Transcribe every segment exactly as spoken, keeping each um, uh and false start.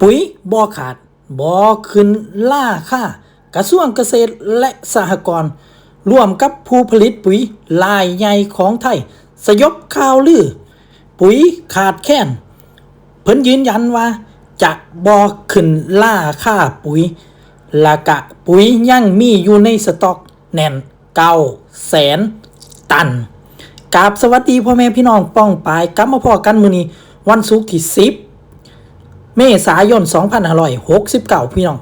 ปุ๋ยบ่ขาด บ่ขึ้นราคา กระทรวงเกษตรและสหกรณ์ ร่วมกับผู้ผลิตปุ๋ยรายใหญ่ของไทย สยบข่าวลือ ปุ๋ยขาดแคลน เพิ่นยืนยันว่าจะบ่ขึ้นราคาปุ๋ย และกะปุ๋ยยังมีอยู่ในสต็อกแน่น เก้าแสนตัน กราบสวัสดีพ่อแม่พี่น้องป้องปาย กลับมาพ้อกันมื้อนี้ วันศุกร์ที่สิบ เมษายน สองพันห้าร้อยหกสิบเก้า พี่น้อง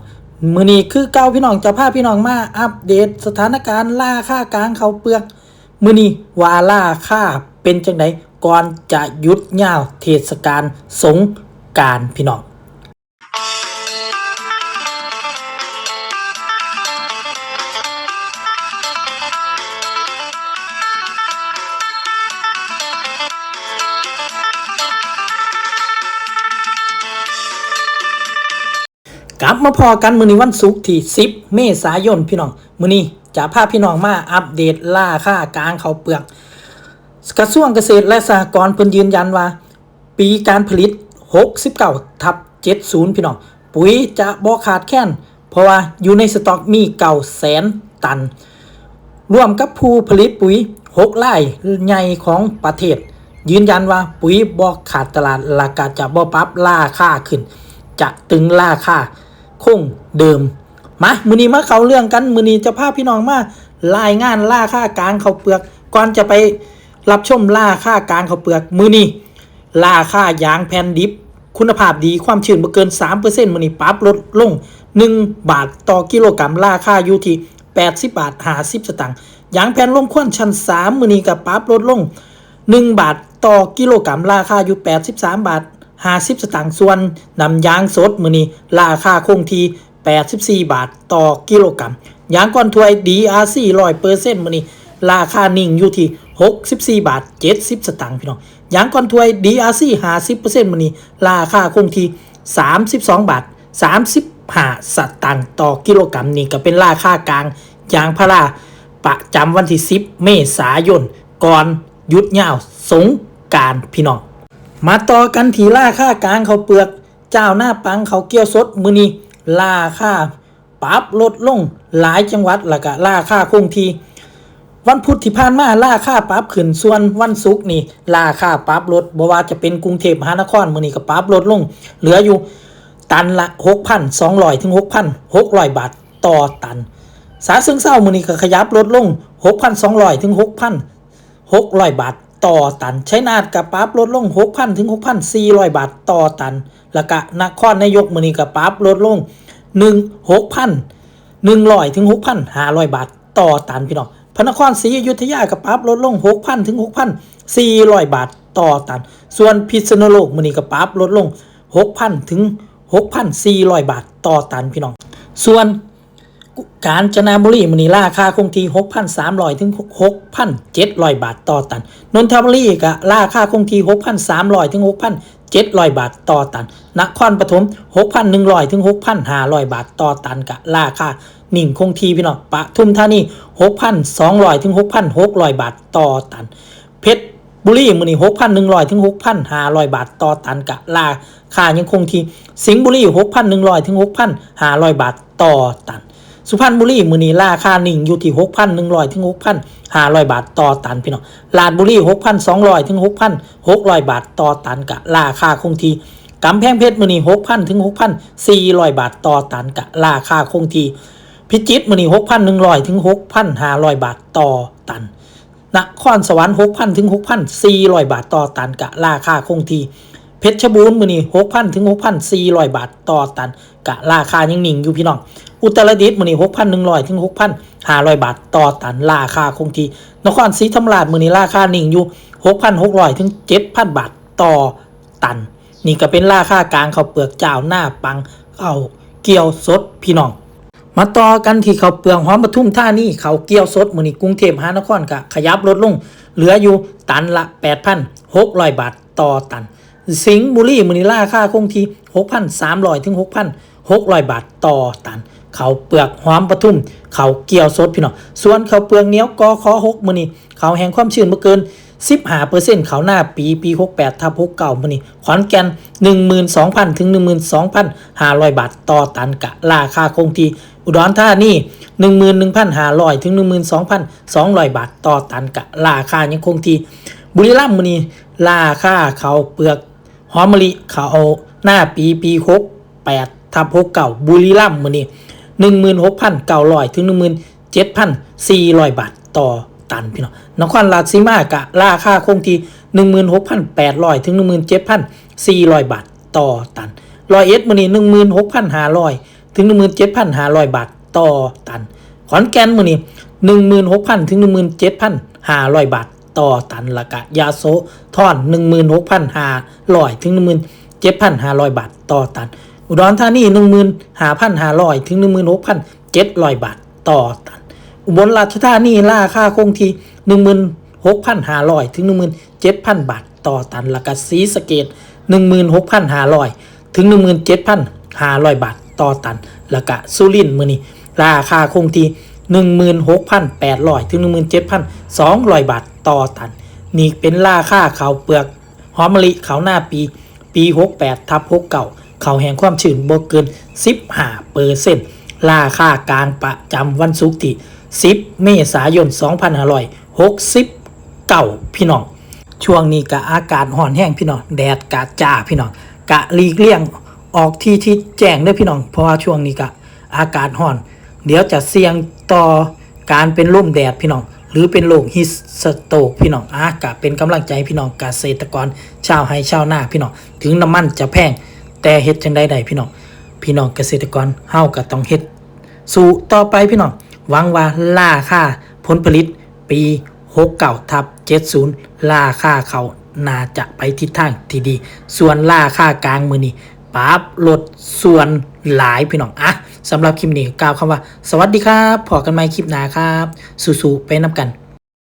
มื้อนี้คือเก่าพี่น้อง จะพาพี่น้องมาอัปเดตสถานการณ์ราคากลางข้าวเปลือก มื้อนี้ว่าราคาเป็นจั่งใด ก่อนจะหยุดยาวเทศกาลสงกรานต์พี่น้อง กลับมาพ้อกันมื้อนี้วันศุกร์ที่สิบ เมษายนพี่น้อง มื้อนี้จะพาพี่น้องมาอัปเดตราคากลางข้าวเปลือก กระทรวงเกษตรและสหกรณ์เพิ่นยืนยันว่า ปีการผลิต หกสิบเก้าทับเจ็ดศูนย์ พี่น้อง ปุ๋ยจะบ่ขาดแคลน เพราะว่าอยู่ในสต็อกมี เก้าแสนตัน ร่วมกับผู้ผลิตปุ๋ย หกรายใหญ่ของประเทศ ยืนยันว่าปุ๋ยบ่ขาดตลาด และกะจะบ่ปรับราคาขึ้น จะตึงราคาคงเดิม มา มื้อนี้มาเข้าเรื่องกัน มื้อนี้จะพาพี่น้องมารายงานราคากลางข้าวเปลือก ก่อนจะไปรับชมราคากลางข้าวเปลือก มื้อนี้ ราคายางแผ่นดิบ คุณภาพดี ความชื้นบ่เกิน สามเปอร์เซ็นต์ มื้อนี้ปรับลดลง หนึ่งบาทต่อกิโลกรัม ราคาอยู่ที่ แปดสิบบาท ห้าสิบสตางค์ ยางแผ่นรวมควันชั้นสาม มื้อนี้ก็ปรับลดลง หนึ่งบาทต่อกิโลกรัม ราคาอยู่ แปดสิบสามบาท ห้าสิบสตางค์ ส่วนน้ำยางสด มื้อนี้ราคาคงที่ แปดสิบสี่บาทต่อกิโลกรัม ยางก้อนถ้วย ดีอาร์ซี ร้อยเปอร์เซ็นต์ มื้อนี้ราคานิ่งอยู่ที่ หกสิบสี่บาท เจ็ดสิบสตางค์ พี่น้อง ยางก้อนถ้วย ดีอาร์ซี ห้าสิบเปอร์เซ็นต์ มื้อนี้ราคาคงที่ สามสิบสองบาท สามสิบห้าสตางค์ต่อกิโลกรัม นี่ก็เป็นราคากลางยางพาราประจำวันที่สิบ เมษายน ก่อนหยุดยาวสงกรานต์พี่น้อง มาต่อกันที่ราคากลางข้าวเปลือก เจ้านาปังข้าวเกี่ยวสด มื้อนี้ราคาปรับลดลงหลายจังหวัด แล้วก็ราคาคงที่ วันพุธที่ผ่านมาราคาปรับขึ้น ส่วนวันศุกร์นี่ราคาปรับลด บ่ว่าจะเป็นกรุงเทพมหานคร มื้อนี้ก็ปรับลดลง เหลืออยู่ตันละ หกพันสองร้อยถึงหกพันหกร้อยบาทต่อตัน ฉะเชิงเทรามื้อนี้ก็ขยับลดลง หกพันสองร้อยถึงหกพันหกร้อยบาทต่อตัน ชัยนาทก็ปรับลดลง หกพันถึงหกพันสี่ร้อยบาทต่อตัน แล้วก็นครนายกมื้อนี้ก็ปรับลดลง หนึ่ง หกพันหนึ่งร้อยถึงหกพันห้าร้อยบาทต่อตันพี่น้อง พระนครศรีอยุธยาก็ปรับลดลง หกพันถึงหกพันสี่ร้อยบาทต่อตัน ส่วนพิษณุโลกมื้อนี้ก็ปรับลดลง หกพันถึงหกพันสี่ร้อยบาทต่อตันพี่น้อง ส่วนกาญจนบุรีมื้อนี้ราคาคงที่ หกพันสามร้อยถึงหกพันเจ็ดร้อยบาทต่อตัน นนทบุรีก็ราคาคงที่ หกพันสามร้อยถึงหกพันเจ็ดร้อยบาทต่อตัน นครปฐม หกพันหนึ่งร้อยถึงหกพันห้าร้อยบาทต่อตัน ก็ราคานิ่งคงที่พี่น้อง ปทุมธานี หกพันสองร้อยถึงหกพันหกร้อยบาทต่อตัน เพชรบุรีมื้อนี้ หกพันหนึ่งร้อยถึงหกพันห้าร้อยบาทต่อตัน ก็ราคายังคงที่ สิงห์บุรี หกพันหนึ่งร้อยถึงหกพันห้าร้อยบาทต่อตัน สุพรรณบุรีมื้อนี้ราคานิ่งอยู่ที่ หกพันหนึ่งร้อยถึงหกพันห้าร้อยบาทต่อตันพี่น้อง ราชบุรี หกพันสองร้อยถึงหกพันหกร้อยบาทต่อตัน ก็ราคาคงที่ กำแพงเพชรมื้อนี้ หกพันถึงหกพันสี่ร้อยบาทต่อตัน ก็ราคาคงที่ พิจิตรมื้อนี้ หกพันหนึ่งร้อยถึงหกพันห้าร้อยบาทต่อตัน นครสวรรค์ หกพันถึงหกพันสี่ร้อยบาทต่อตัน ก็ราคาคงที่ เพชรบูรณ์มื้อนี้ หกพันถึงหกพันสี่ร้อยบาทต่อตัน ก็ราคายังนิ่งอยู่พี่น้อง อุตรดิตถ์มื้อนี้ หกพันหนึ่งร้อยถึงหกพันห้าร้อยบาทต่อตัน ราคาคงที่ นครศรีธรรมราชมื้อนี้ราคานิ่งอยู่ หกพันหกร้อยถึงเจ็ดพันบาทต่อตัน นี่ก็เป็นราคากลางข้าวเปลือกเจ้านาปังข้าวเกี่ยวสดพี่น้อง มาต่อกันที่ข้าวเปลือกหอมปทุมธานี ข้าวเกี่ยวสดมื้อนี้กรุงเทพมหานครก็ขยับลดลง เหลืออยู่ตันละ แปดพันหกร้อยบาทต่อตัน สิงห์บุรีมื้อนี้ราคาคงที่ หกพันสามร้อยถึงหกพันหกร้อยบาทต่อตัน ข้าวเปลือกหอมปทุม ข้าวเกี่ยวสดพี่น้อง ส่วนข้าวเปลือกเหนียว กขหกมื้อนี้ ข้าวแห้งความชื้นบ่เกิน สิบห้าเปอร์เซ็นต์ เข้านาปี ปี หกแปดทับหกเก้า มื้อนี้ ขอนแก่น หนึ่งหมื่นสองพัน ถึง หนึ่งหมื่นสองพันห้าร้อย บาทต่อตัน กะราคาคงที่ อุดรธานี หนึ่งหมื่นหนึ่งพันห้าร้อย ถึง หนึ่งหมื่นสองพันสองร้อย บาทต่อตัน กะราคายังคงที่ บุรีรัมย์มื้อนี้ ราคาข้าวเปลือกหอมมะลิ เข้านาปี ปี หกแปดทับหกเก้า บุรีรัมย์มื้อนี้ หนึ่งหมื่นหกพันเก้าร้อย ถึง หนึ่งหมื่นเจ็ดพันสี่ร้อย บาทต่อตันพี่น้อง นครราชสีมากะราคาคงที่ หนึ่งหมื่นหกพันแปดร้อย ถึง หนึ่งหมื่นเจ็ดพันสี่ร้อย บาทต่อตัน ร้อยเอ็ดมื้อนี้ หนึ่งหมื่นหกพันห้าร้อย ถึง หนึ่งหมื่นเจ็ดพันห้าร้อย บาทต่อตัน ขอนแก่นมื้อนี้ หนึ่งหมื่นหกพัน ถึง หนึ่งหมื่นเจ็ดพันห้าร้อย บาทต่อตัน แล้วกะยโสธร หนึ่งหมื่นหกพันห้าร้อย ถึง หนึ่งหมื่นเจ็ดพันห้าร้อย บาทต่อตัน อุดรธานี หนึ่งหมื่นห้าพันห้าร้อย ถึง หนึ่งหมื่นหกพันเจ็ดร้อย บาทต่อตัน อุบลราชธานีราคาคงที่ หนึ่งหมื่นหกพันห้าร้อย ถึง หนึ่งหมื่นเจ็ดพัน บาทต่อตัน แล้วกะศรีสะเกษ หนึ่งหมื่นหกพันห้าร้อย ถึง หนึ่งหมื่นเจ็ดพันห้าร้อย บาทต่อตัน แล้วกะสุรินทร์มื้อนี้ ราคาคงที่ หนึ่งหมื่นหกพันแปดร้อย ถึง หนึ่งหมื่นเจ็ดพันสองร้อย บาทต่อตัน นี่เป็นราคาข้าวเปลือกหอมมะลิเข้านาปี ปี หกแปดทับหกเก้า เข้าแห่งความชื้นบ่เกิน สิบห้าเปอร์เซ็นต์ ราคากลางประจำวันศุกร์ที่ สิบเมษายน สองพันห้าร้อยหกสิบเก้า พี่น้อง ช่วงนี้กะอากาศร้อนแฮงพี่น้อง แดดกะจ้าพี่น้อง กะหลีกเลี่ยงออกที่ที่แจ้งเด้อพี่น้อง เพราะว่าช่วงนี้กะอากาศร้อน เดี๋ยวจะเสี่ยงต่อการเป็นลมแดดพี่น้อง หรือเป็นโรคฮีทสโตรกพี่น้อง อ่ะ กะเป็นกำลังใจพี่น้องเกษตรกรชาวไร่ชาวนาพี่น้อง ถึงน้ำมันจะแพง แต่เฮ็ดจั่งใดได้พี่น้อง พี่น้องเกษตรกรเฮากะต้องเฮ็ดสู้ต่อไปพี่น้อง หวังว่าราคาผลผลิตปี หกเก้าทับเจ็ดศูนย์ ราคาข้าวน่าจะไปทิศทางที่ดี ส่วนราคากลางมื้อนี้ปรับลดส่วนหลายพี่น้อง อ่ะ สำหรับคลิปนี้กล่าวคำว่า สวัสดีครับ พ้อกันใหม่คลิปหน้าครับ สู้ๆไปนำกัน